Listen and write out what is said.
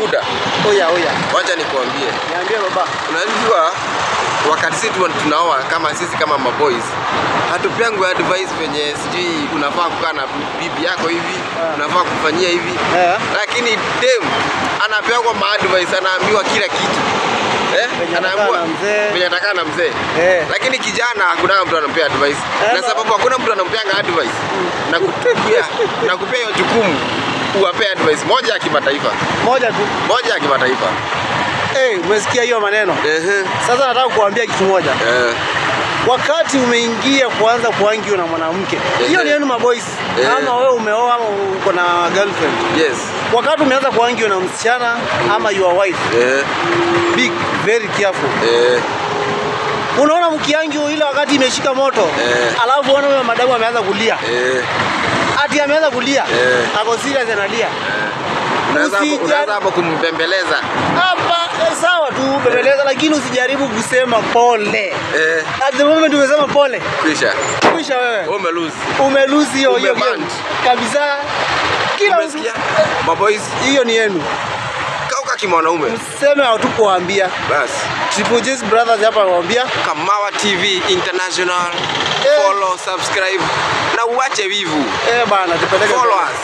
Buda. Oya oya. Wacha nikuambie. Niambie baba. Unajua wakati sisi tunaoa kama sisi kama maboys hatupeangwi advice venye sijui unafaa kukaa na bibi yako hivi, unafaa kufanyia hivi. Lakini dem anapewa ma advice, anaambiwa kila kitu. Anaambiwa venye atakaa na mzee. Lakini kijana hakuna mtu anampea advice. Na sababu hakuna mtu anampea advice na kutupia na kupea hiyo jukumu uwapea advice moja ya kimataifa. Moja tu. Moja ya kimataifa. Umesikia hiyo maneno? Sasa nataka kuambia kitu moja. Wakati umeingia kuanza kuangiwa na mwanamke, hiyo ni yenu maboys. Ama wewe umeoa ama uko na girlfriend. Yes. Wakati umeanza kuangiwa na msichana ama your wife. Be very careful. Unaona mkiangiwa ile wakati imeshika moto, alafu unaona huyo madamu ameanza kulia. Ati ameanza kulia. Ako serious analia. Unaweza hapo kumbembeleza. Hapa sawa tu bembeleza, lakini usijaribu kusema pole. At the moment umesema pole, Kwisha. Kwisha wewe. Umelose. Umelose hiyo hiyo kabisa. Kila umesikia? Maboys, hiyo ni yenu. Kauka kimwanaume. Mseme hatukuambia. Bas. Triple J's Brothers hapa anawaambia Kamawa TV International. Follow, subscribe na uache wivu. Bana tupeleke. Follow us.